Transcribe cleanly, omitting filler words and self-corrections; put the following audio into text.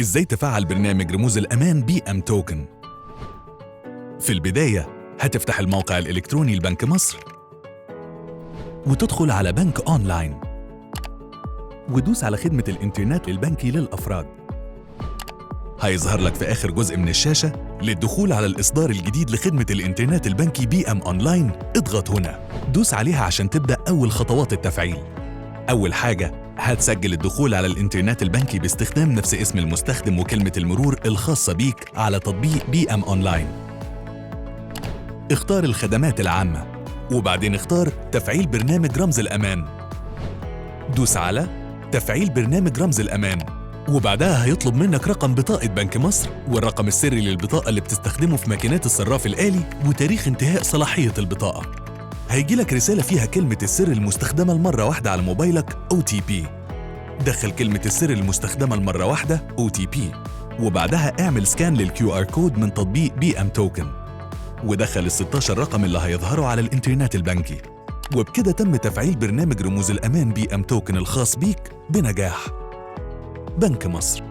إزاي تفعل برنامج رموز الأمان BM Token؟ في البداية هتفتح الموقع الإلكتروني لبنك مصر وتدخل على بنك أونلاين ودوس على خدمة الإنترنت البنكي للأفراد. هيظهر لك في آخر جزء من الشاشة للدخول على الإصدار الجديد لخدمة الإنترنت البنكي BM Online، اضغط هنا. دوس عليها عشان تبدأ أول خطوات التفعيل. أول حاجة هتسجل الدخول على الإنترنت البنكي باستخدام نفس اسم المستخدم وكلمة المرور الخاصة بيك على تطبيق BM Online. اختار الخدمات العامة وبعدين اختار تفعيل برنامج رمز الأمان. دوس على تفعيل برنامج رمز الأمان وبعدها هيطلب منك رقم بطاقة بنك مصر والرقم السري للبطاقة اللي بتستخدمه في ماكينات الصراف الآلي وتاريخ انتهاء صلاحية البطاقة. هيجي لك رسالة فيها كلمة السر المستخدمة المرة واحدة على موبايلك OTP. دخل كلمة السر المستخدمة المرة واحدة OTP وبعدها اعمل scan لل QR code من تطبيق BM Token ودخل ال 16 رقم اللي هيظهروا على الانترنت البنكي، وبكده تم تفعيل برنامج رموز الأمان BM Token الخاص بيك بنجاح. بنك مصر.